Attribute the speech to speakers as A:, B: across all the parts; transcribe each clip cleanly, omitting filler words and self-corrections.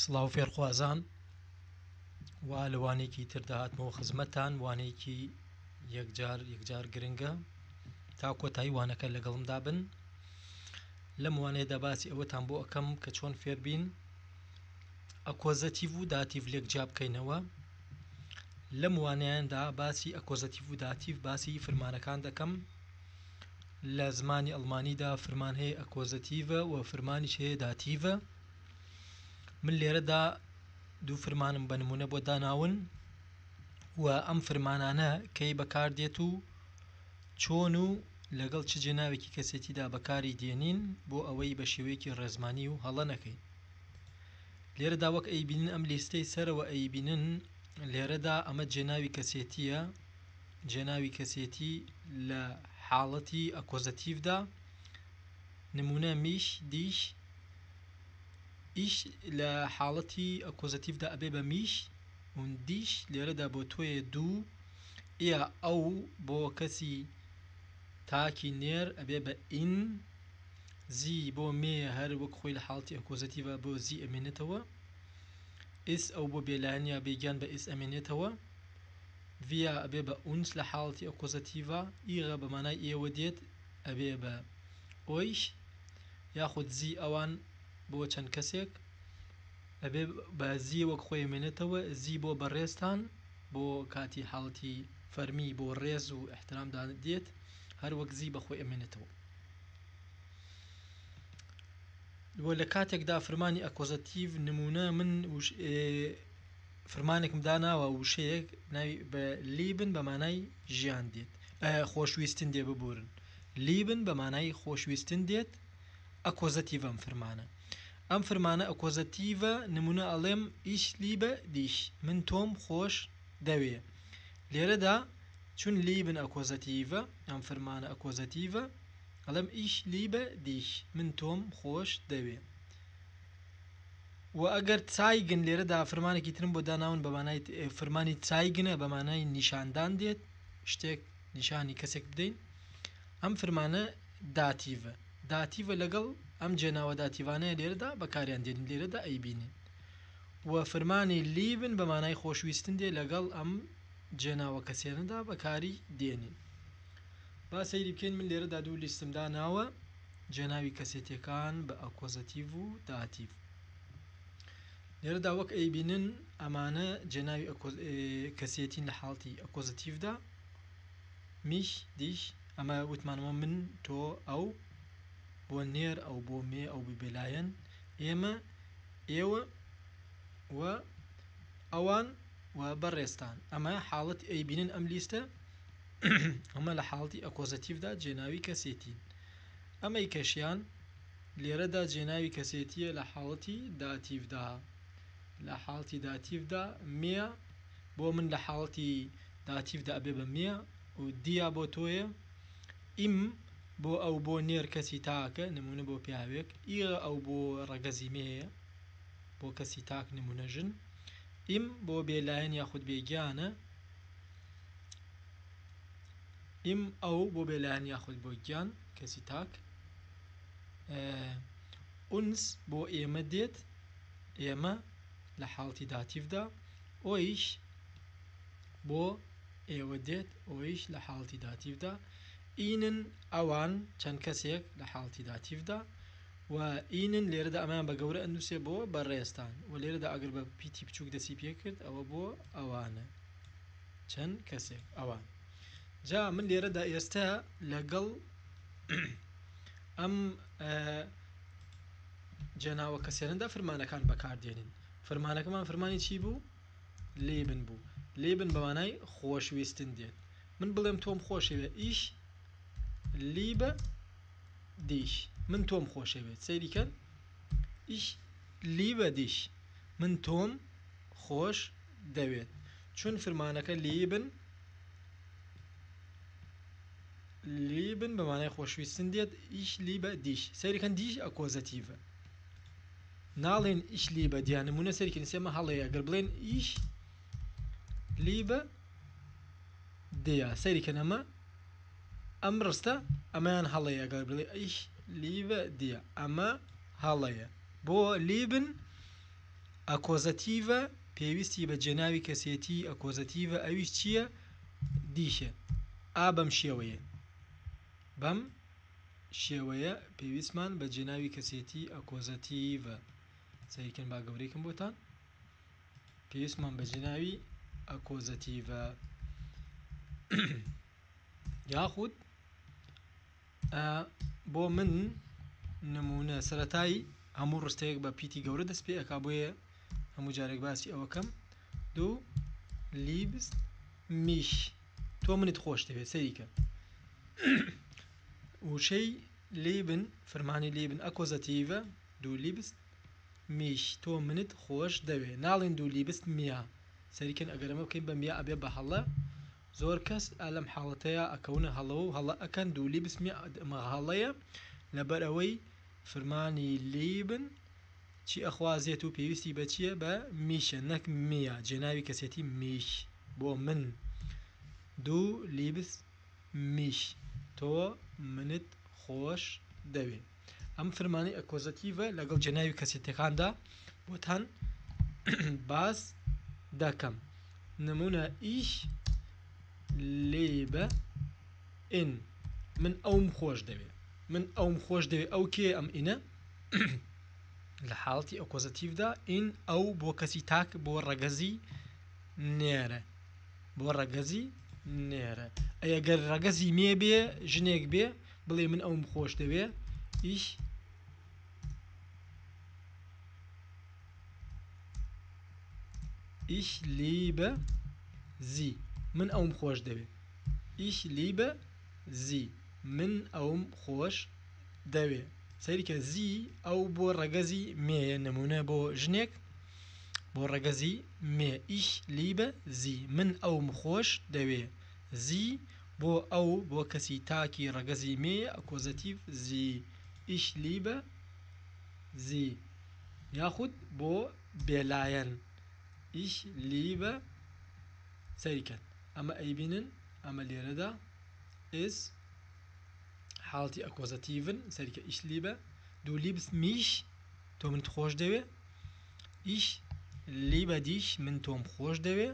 A: سڵاو فێرخوازان وا لە وانەیەکی تردا هاتمەوە خزمەتتان وانەیەکی یەکجار یەکجار گرنگە تا کۆتایی وانەکە لەگەڵمدا بن لەم وانەیەدا باسی ئەوەتان بۆ ئەکەم کە چۆن فێربین Akkusativ و Dativ لێک جیا بکەینەوە لەم وانەیاندا باسی Akkusativ و Dativ باسی فرمانەکان دەکەم لە زمانی ئەڵمانیدا فرمان هەیە Akkusativ ە و فرمانیش هەیە Dativ ە من لێرەدا دوو فرمانم بە نمونە بۆ داناون و ئەم فرمانانە کەی بەکاردێت و چۆن و لەگەڵ چ جێناوێکی کەسێتیدا بەکاری دێنین بۆ ئەوەی بە شێوەیەکی ڕێزمانی و هەڵە نەکەین. لێرەدا وەک ئەیبینن ئەم لیستەی سەرەوە ئەیبینن لێرەدا ئەمە جێناوی کەسێتیە جێناوی کەسێتی لە حاڵەتی Akkusativ دا نمونە mich dich ich لە حاڵەتی Akkusativ دا ئەبێ بە mich und dich لێرەدا بۆ تۆیە du er ئەو بۆ کەسی تاکی نێر ئەبێ بە ihn sie بۆ مێ هەر وەک خۆی لە حاڵەتی Akkusativ ە بۆ sie ئەمێنێتەوە es ئەو بۆ بێلایەن یا بێگیان بە es ئەمێنێتەوە wir ئەبێ بە uns لە حاڵەتی Akkusativ ە ihr بە مانای ئێوە دێت ئەبێ بە euch یاخود sie ئەوان بۆ چەند کەسێک ئەبێ بە Sie وەک خۆی ئەمێنێتەوە Sie بۆ بەڕێزتان بۆ کاتی حاڵەتی فەرمی بۆ ڕێز و احترام دێت هەر وەک Sie بە خۆی ئەمێنێتەوە. وە لە کاتێکدا فرمانی Akkusativ نمونە من فرمانێکم داناوە وشەیەک ناوی بە lieben بە مانای ژیان دێت خۆشویستن دێ ببورن lieben بە مانای خۆشویستن دێت Akkusativ ئەم فرمانە ئەم فرمانە Akkusativ ە نمونە ئەڵێم ich liebe dich من تۆم خۆش دەوێ لێرەدا چون lieben Akkusativ ە ئەم فرمانە Akkusativ ە ئەڵێم ich liebe dich من تۆم خۆش دەوێ و ئەگەر zeigen لێرەدا فرمانێکی ترم بۆ داناون بە مانای فرمانی zeigen ە بە مانای نیشاندان دێت شتێک نیشانی کەسێک بدەین ئەم فرمانە Dativ ە Dativ ە لەگەڵ ئەم جێناوە Dativ انەیە لێرەدا بەکاریان دێنین لێرەدا ئەیبینین و فرمانی lieben بە مانای خۆشویستن دێ لەگەڵ ئەم جێناوە کەسێنەدا بەکاری دێنین با سەیری بکەین من لێرەدا دوو لیستم داناوە جێناوی کەسێتیەکان بە Akkusativ و Dativ لێرەدا وەک ئەیبینن ئەمانە جێناوی کەسێتین لە حاڵتی Akkusativ دا mich dich ئەمە وتمانەوە من تۆ ئەو بۆ نێر ئەو بۆ مێ ئەو بێلایەن ئێمە ئێوە و ئەوان و بەڕێزتان ئەمە حاڵەتی ئەیبینن ئەم لیستە ئەمە لە حاڵەتی Akkusativ دا جێناوی کەسێتین ئەمەی کەشیان لێرەدا جێناوی کەسێتیە لە حاڵەتی Dativ دا لە حاڵەتی Dativ دا mir بۆ من لە حاڵەتی Dativ دا ئەبێ بە mir و dir بۆ تۆیە ihm بۆ ئەو بۆ نێر کەسی تاکە نمونە بۆ پیاوێک ihr ئەو بۆ ڕەگەزی مێیە بۆ کەسی تاک نمونە ژن ihm بۆ بێلایەن یاخود بێگیانە ihm ئەو بۆ بێلایەن یاخود بۆ گیان کەسی تاک uns بۆ ئێمە دێت ئێمە لە حاڵەتی Dativ دا euch بۆ ئێوە دێت euch لە حاڵەتی Dativ دا ihnen ئەوان چەند کەسێک لە حاڵەتی Dativ دا و Ihnen لێرەدا ئەمەیان بە گەورە ئەنووسێ بۆ بەڕێزتان و لێرەدا ئەگەر بە پیتی بچووک دەسی پێ کرد ئەوە بۆ ئەوانە چەند کەسێک ئەوان جا من لێرەدا ئێستا لەگەڵ ئەم جێناوە کەسێنەدا فرمانەکان بەکاردێنین فرمانەکەمان فرمانی چی بوو lieben بوو lieben بە مانای خۆشویستن دێت من بڵێم تۆم خۆشەوێ ich liebe dich من تۆم خۆشەوێت سەیری کەن ich liebe dich من تۆم خۆش دەوێت چون فرمانەکە lieben lieben بە مانای خۆشویستن دێت ich liebe dich سەیرکەن dich Akkusativ ە ناڵێن ich liebe dir نمونە سەیرکەن سێمە هەڵەیە گەر بڵێن ich liebe dir سەیرکەن ئەمە ئەم ڕستە ئەمەیان هەڵەیە گەر بڵێ ich liebe dir ئەمە هەڵەیە بۆ lieben. Akkusativ ە پێویستی بە جێناوی کەسێتی Akkusativ ە ئەویش چییە؟ dich ە ئا بەم شێوەیە بەم شێوەیە پێویستمان بە جێناوی کەسێتی Akkusativ ە سەیرکەن با گەورەیکەم بۆتان پێویستمان بە جێناوی Akkusativ ە یاخود بۆ من نمونە سەتایی هەموو ڕستەیەک بە پیتی گەورە دەست پێ ئەک بۆیە هەموو جارێک باسی ئەوەکەم du liebst mich تۆ منت خۆش دەوێت سەریکە وشەی lieben فرمانی lieben Akkusativ ە du liebst mich تۆ منت خۆش دەوێ ناڵێن du liebst mir سەریکەن ئەگەر ئەمە بکەین بە mir ئەبێ بە هەڵە زۆر کەس ئالەم حاڵەتەیە ئەکەونە هەڵەوە و هەڵە ئەکەن du liebst mir ئەمە هەڵەیە لەبەر ئەوەی فرمانی lieben چی ئەخوازێت و پێویستی بە چییە بە mich ە نەک mir جێناوی کەسێتی mich بۆ من du liebst mich تۆ منت خۆش دەوێ ئەم فرمانی Akkusativ ە لەگەڵ جێناوی کەسێتەکاندا بۆتان باس دەکەم نمونە ich liebe ihn من ئەوم خۆش دەوێ من ئەوم خۆش دەوێ ئەو کێ ئەم ihn ە لە حاڵەتی Akkusativ دا ihn ئەو بۆ کەسی تاک بۆ ڕەگەزی نێرە بۆ ڕەگەزی نێرە ئەگەر ڕەگەزی مێ بێ ژنێک بێ بڵێ من ئەوم خۆش دەوێ ich ich liebe sie من ئەوم خۆش دەوێ ich liebe sie من ئەوم خۆش دەوێ سەیرکە sie ئەو بۆ ڕەگەزی مێیە نمونە بۆ ژنێک بۆ ڕەگەزی مێ ich liebe sie من ئەوم خۆش دەوێ sie بۆ ئەو بۆ کەسی تاکی ڕەگەزی مێ Akkusativ sie ich liebe sie یاخود بۆ بێلایەن ich liebe سەیرکەن ئەمە ئەیبینن ئەمە لێرەدا es حاڵەتی Akkusativ ن سەریکە ich liebe du liebst mich تۆ منت خۆش دەوێ ich liebe dich من تۆم خۆش دەوێ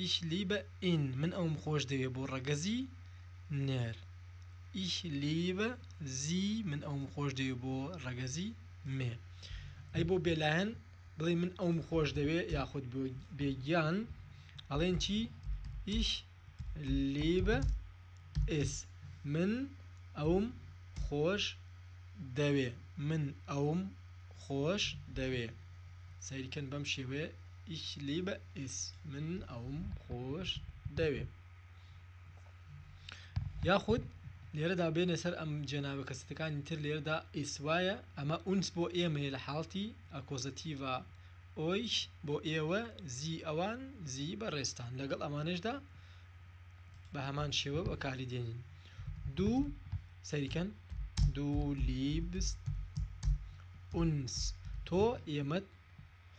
A: ich liebe ihn من ئەوم خۆش دەوێ بۆ ڕەگەزی نێر ich liebe sie من ئەوم خۆش دەوێ بۆ ڕەگەزی مێ ئەی بۆ بێلایەن بڵێ من ئەوم خۆش دەوێ یاخود بێگیان ئەڵێن چی ich liebe es من ئەوم خۆش دەوێ من ئەوم خۆش دەوێ سەیرکەن بەم شێوەیە ich liebe es من ئەوم خۆش دەوێ یاخود لێرەدا بێنە سەر ئەم جێناوە کەسەکانی تر لێرەدا es وایە ئەمە uns بۆ ئێمەیە لە حاڵەتی Akkusativ ا euch بۆ ئێوە Sie ئەوان Sie بەڕێزتان لەگەڵ ئەمانەشدا بە هەمان شێوە بەکاری دێنین du سەریکەن du liebst uns تۆ ئێمەت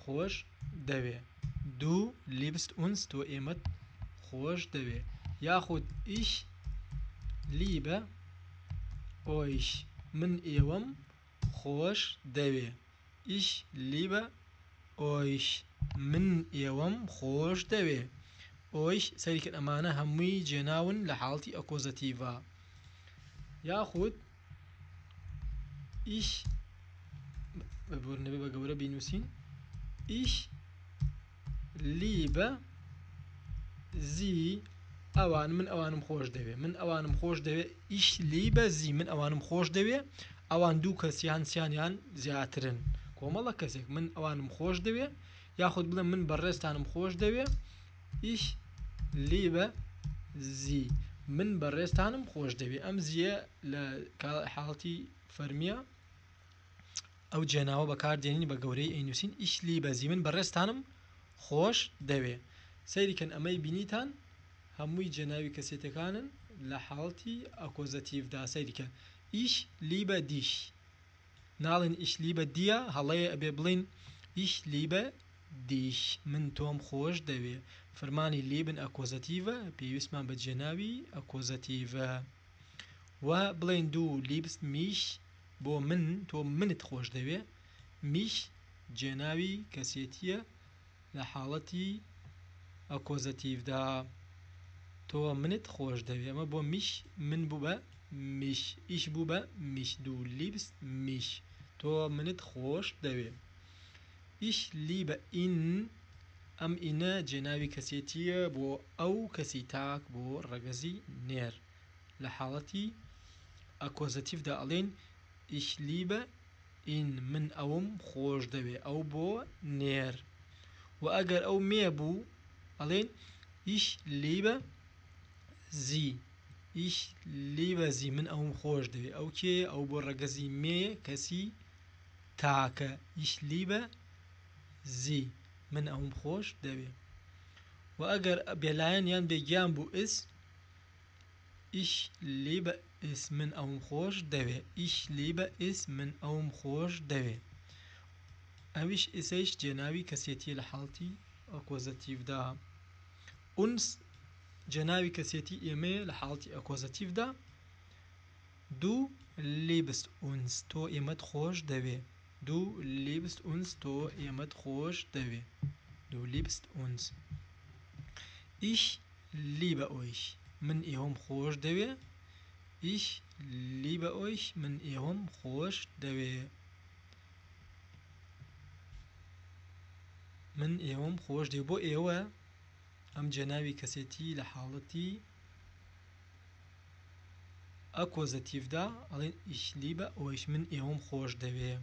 A: خۆش دەوێ du liebst uns تۆ ئێمەت خۆش دەوێ یاخود ich liebe euch من ئێوەم خۆش دەوێ ich liebe euch من ئێوەم خۆش دەوێ euch سەیرکەن ئەمانە هەمووی جێناون لە حاڵەتی Akkusativ ا یاخود ich ببورنەبێ بە گەورە بینوسین ich liebe sie ئەوان من ئەوانم خۆش دەوێ من ئەوانم خۆش دەوێ ich liebe sie من ئەوانم خۆش دەوێ ئەوان دوو کەس یان سیانیان زیاترن کۆمەڵە کەسێک من ئەوانم خۆش دەوێ یاخود بڵێ من بەڕێزتانم خۆش دەوێ ich liebe Sie من بەڕێزتانم خۆش دەوێ ئەم Sie یە لە حاڵەتی فەرمیە ئەو جێناوە بەکاردێنین بە گەورەی ئەینوسین ich liebe Sie من بەڕێزتانم خۆش دەوێ سەیریکەن ئەمەی بینیتان هەمووی جێناوی کەسێتەکانن لە حاڵەتی Akkusativ دا سەیریکە ich liebe dich ناڵێن ich liebe dir هەڵەیە ئەبێ بڵین ich liebe dich من تۆم خۆش دەوێ فرمانی lieben Akkusativ ە پێویستمان بە جێناوی Akkusativ ە و بڵێن du liebst mich بۆ من تۆ منت خۆش دەوێ mich. جێناوی کەسێتییە لە حاڵەتی Akkusativ دا. تۆ منت خۆش دەوێ. ئەمە بۆ mich من بوو بە mich ich بوو بە mich du liebst mich تۆ منت خۆش دەوێ. Ich liebe ihn ئەم ihn ە جێناوی کەسێتییە بۆ ئەو کەسی تاک بۆ ڕەگەزی نێر. لە حاڵەتی Akkusativ دا ئەڵێین Ich liebe ihn من ئەوم خۆش دەوێ ئەو بۆ نێر وە ئەگەر ئەو مێ بوو ئەڵێین Ich liebe sie Ich liebe sie من ئەوم خۆش دەوێ ئەو کێیە ئەو بۆ ڕەگەزی مێیە کەسی تاکە Ich liebe sie من ئەوم خۆش دەوێ وە ئەگەر بێلایەن یان بێگیان بوو es Ich liebe es من ئەوم خۆش دەوێ. Ich liebe es من ئەوم خۆش دەوێ. ئەویش es ەیش جێناوی کەسێتییە لە حاڵەتی Akkusativ دا. Uns جێناوی کەسێتی ئێمەیە لە حاڵەتی Akkusativ دا. Du liebst uns تۆ ئێمەت خۆش دەوێ. Du liebst uns تۆ ئێمەت خۆش دەوێ. Du liebst uns. Ich liebe euch من ئێوەم خۆش دەوێ. Ich liebe euch من ئێوەم خۆش دەوێ. من ئێوەم خۆش دەوێ. بۆ ئێوە ئەم جێناوی کەسێتی لە حاڵەتی Akkusativ دا ئەڵێن Ich liebe euch من ئێوەم خۆش دەوێ.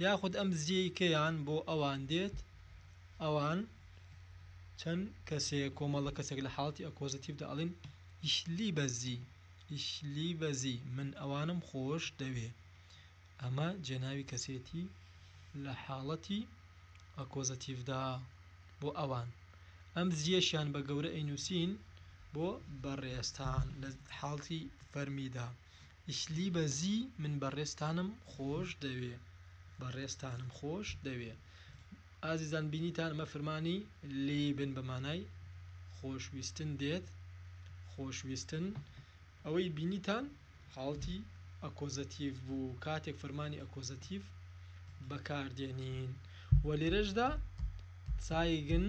A: یاخود ئەم Sie یەی کەیان بۆ ئەوان دێت ئەوان چەند کەسێک کۆمەڵە کەسێک لە حاڵەتی Akkusativ دا ئەڵێن Ich liebe sie Ich liebe sie من ئەوانم خۆش دەوێ. ئەمە جێناوی کەسێتی لە حاڵەتی Akkusativ دا بۆ ئەوان. ئەم Sie یەشیان بە گەورە ئەینووسین بۆ بەڕێزتان لە حاڵەتی فەرمیدا. Ich liebe Sie من بەڕێزتانم خۆش دەوێ. بەڕێزتانم خۆش دەوێ. ئازیزان بینیتان ئەمە فرمانی lieben بە مانای خۆشویستن دێت. خۆشویستن ئەوەی بینیتان حاڵەتی Akkusativ بوو کاتێک فەرمانی Akkusativ بەکاردێنین و لێرەشدا zeigen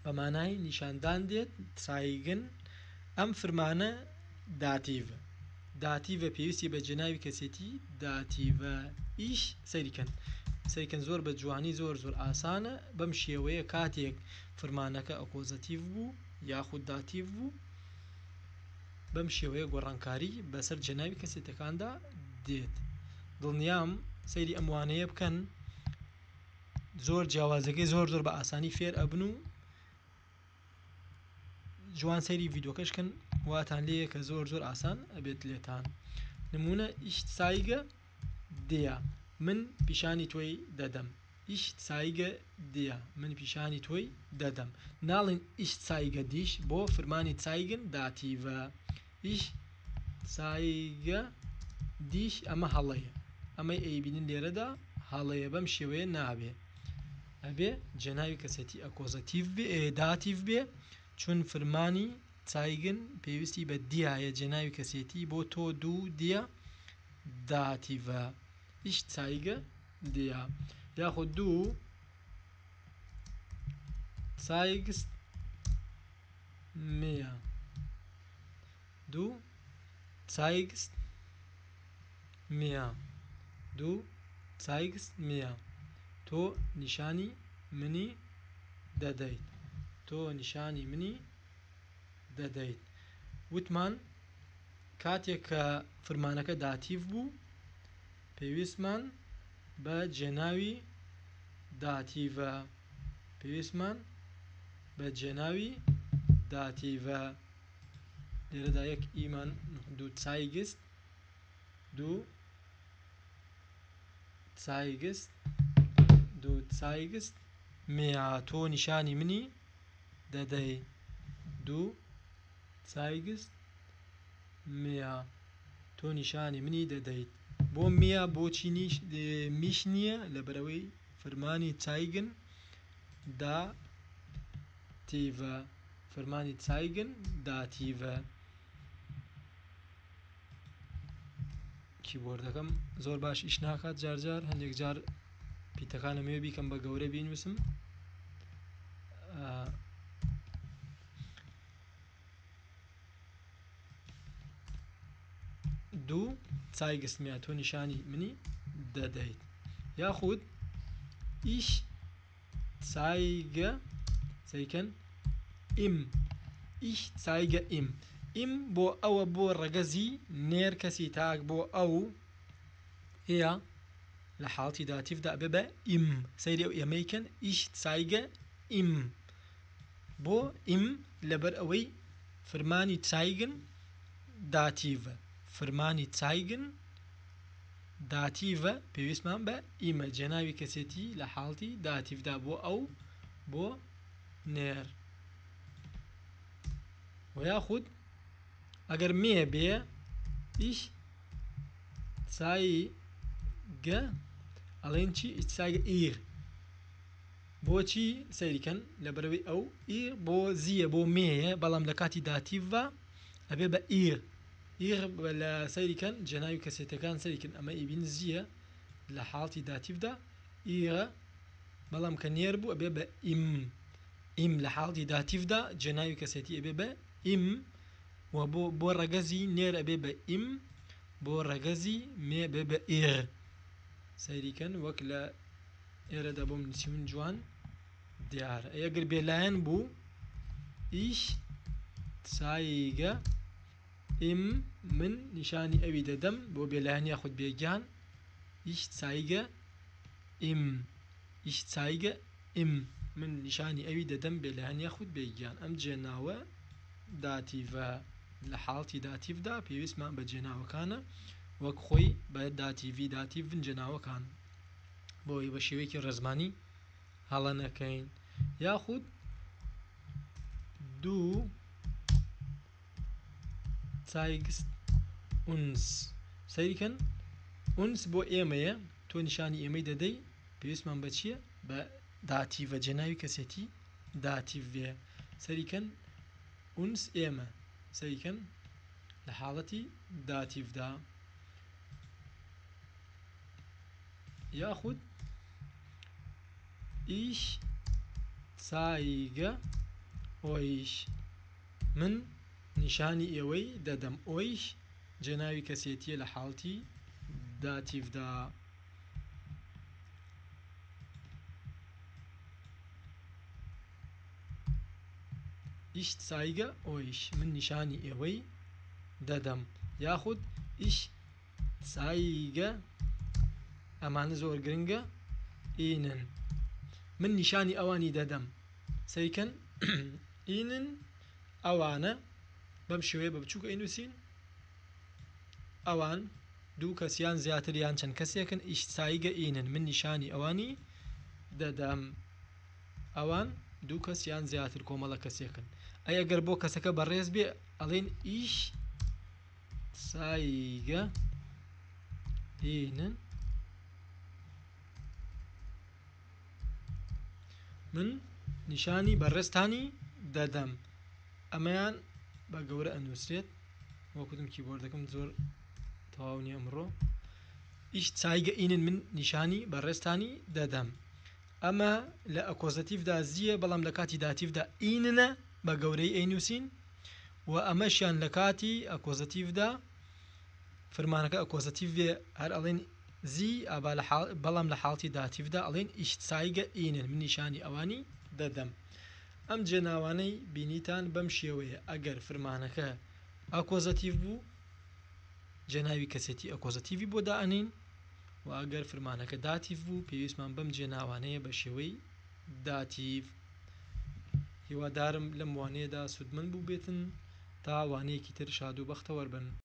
A: بە مانای نیشاندان دێت zeigen ئەم فرمانە Dativ Dativ ە پێویستی بە جێناوی کەسێتی Dativ ە Ich سەیریکەن سەیریکەن زۆر بە جوانی زۆر زۆر ئاسانە بەم شێوەیە کاتێک فرمانەکە Akkusativ بوو یاخود Dativ بوو بەم شێوەیە گۆڕانکاری بەسەر جێناوی کەسێتەکاندا دێت. دڵنیام سەیری ئەم وانەیە بکەن زۆر جیاوازەکەی زۆر زۆر بە ئاسانی فێر ئەبن و جوان سەیری ڤیدۆکەش کەن واتان لێیە کە زۆر زۆر ئاسان ئەبێت لێتان. نمونە Ich zeige dir من پیشانی تۆی دەدەم. Ich zeige dir من پیشانی تۆی دەدەم. ناڵێن Ich zeige dich بۆ فرمانی zeigen Dativ ە. Ich zeige dich ئەمە هەڵەیە. ئەمەی ئەیبینن لێرەدا هەڵەیە بەم شێوەیە نابێ. ئەبێ جێناوی کەسێتی Akkusativ بێ Dativ بێ چون فرمانی zeigen پێویستی بە dir یە جێناوی کەسێتی بۆ تۆ du dir Dativ ە. Ich zeige dir یاخود du zeigst mir du zeigst mir du zeigst mir تۆ نیشانی منی دەدەیت تۆ نیشانی منی دەدەیت وتمان کاتێک کە فرمانەکە Dativ بوو پێویستمان بە جێناوی Dativ ە پێویستمان بە جێناوی Dativ ە لێرەدا یەک ئیمان du zeigst du zeigst du zeigst mir تۆ نیشانی منی دەدەی du zeigst mir تۆ نیشانی منی دەدەیت. بۆ mir بۆچی mich نییە؟ لەبەرئەوەی فرمانی zeigen Dativ ە. فرمانی zeigen Dativ ە. کیبۆردەکەم زۆر باش ئیش ناکات جار جار هەندێک جار. پیتەکانم وێ بیکەم بە گەورە بینوسم. Du zeigst mir تۆ نیشانی منی دەدەیت. یاخود ich zeige سەیکەن ihm ich zeige ihm ihm بۆ ئەوە بۆ ڕەگەزی نێر کەسی تاک بۆ ئەو هەیە لە حاڵەتی داتیڤدا ئەبێ بە ihm سەیری ئەو ئێمەی کەن ich zeige ihm بۆ ihm لەبەر ئەوەی فرمانی zeigen داتیڤە فرمانی zeigen داتیڤە پێویستمان بە ihm ە جێناوی کەسێتی لە حاڵەتی داتیڤدا بۆ ئەو بۆ نێر و یاخود ئەگەر مێ بێ ich zeige ئەڵێن چی ich zeige ihr بۆچی سەیریکەن لەبەرەوەی ئەو ihr بۆ sie یە بۆ مێیە بەڵام لە کاتی داتیڤە ئەبێ بە ihr ihr لە سەیریکەن جێناوی کەسێتەکان سەیریکەن ئەمە ئیبین sie یە لە حاڵتی داتیڤدا ihr ە بەڵام کە نێر بوو ئەبێ بە ihm ihm لە حاڵتی داتیڤدا جێناوی کەسێتی ئەبێ بە ihm و بۆ بۆ ڕەگەزی نێر ئەبێ بە ihm بۆ ڕەگەزی مێ بێ بە ihr سەیریکەن وەک لە ئێرەدا بۆم نووسیون جوان دیارە ئەگەر بێلایەن بوو ich zeige ihm من نیشانی ئەوی دەدەم بۆ بێلایەن یاخود بێگیان ich zeige ihm ich zeige ihm من نیشانی ئەوی دەدەم بێلایەن یاخود بێگیان ئەم جێناوە داتیڤە لە حاڵتی داتیڤدا پێویستمان بە جێناوەکانە وەک خۆی بە داتیڤی داتیڤن جێناوەکان بۆی بە شێوەیەکی ڕێزمانی هەڵە نەکەین یاخود du zeigst uns سەیریکەن uns بۆ ئێمەیە تۆ نیشانی ئێمەی دەدەی پێویستمان بە چییە بە داتیڤە جێناوی کەسێتی داتیڤێ سەریکەن uns ئێمە سەریکەن لە حاڵەتی داتیڤدا یاخود ich zeige euch من نیشانی ئێوەی دەدەم euch جێناوی کەسێتیە لە حاڵەتی داتیڤدا. Ich zeige euch من نیشانی ئێوەی دەدەم یاخود ich zeige ئەمانە زۆر گرنگە Ihnen من نیشانی ئەوانی دەدەم سەیکەن Ihnen ئەوانە بەم شێوەیە بە بچووک ئەینووسین ئەوان دوو کەس یان زیاتر یان چەند کەسێکن ich zeige Ihnen من نیشانی ئەوانی دەدەم ئەوان دوو کەس یان زیاتر کۆمەڵە کەسێکن ئەی ئەگەر بۆ کەسەکە بەڕێز بێ ئەڵێن ich zeige Ihnen من نیشانی بەڕێزتانی دەدەم ئەمەیان بە گەورە ئەنووسرێت وەکوتم کیبۆردەکەم زۆر تەواو نییە ئەمڕۆ ich zeige Ihnen من نیشانی بەڕێزتانی دەدەم ئەمە لە ئەکۆزەتیڤدا Sie یە بەڵام لە کاتی داتیڤدا Ihnen ە بە گەورەی ئەینووسین و ئەمەشیان لە کاتی ئەکۆزەتیڤدا فرمانەکە ئەکۆزەتیڤ بێ هەر ئەڵێن Sie ئابا لە حاڵ بەڵام لە حاڵەتی داتیڤدا ئەڵێن ich zeige Ihnen من نیشانی ئەوانی دەدەم ئەم جێناوانەی بینیتان بەم شێوەیە ئەگەر فرمانەکە ئەکۆزەتیڤ بوو جێناوی کەسێتی ئەکۆزەتیڤی بۆ دائەنین و ئەگەر فرمانەکە داتیڤ بوو پێویستمان بەم جێناوانەیە بە شێوەی داتیڤ هیوادارم لەم وانەیەدا سوودمەند بووبێتن تا وانەیەکی تر شاد و بەختەوەر بن.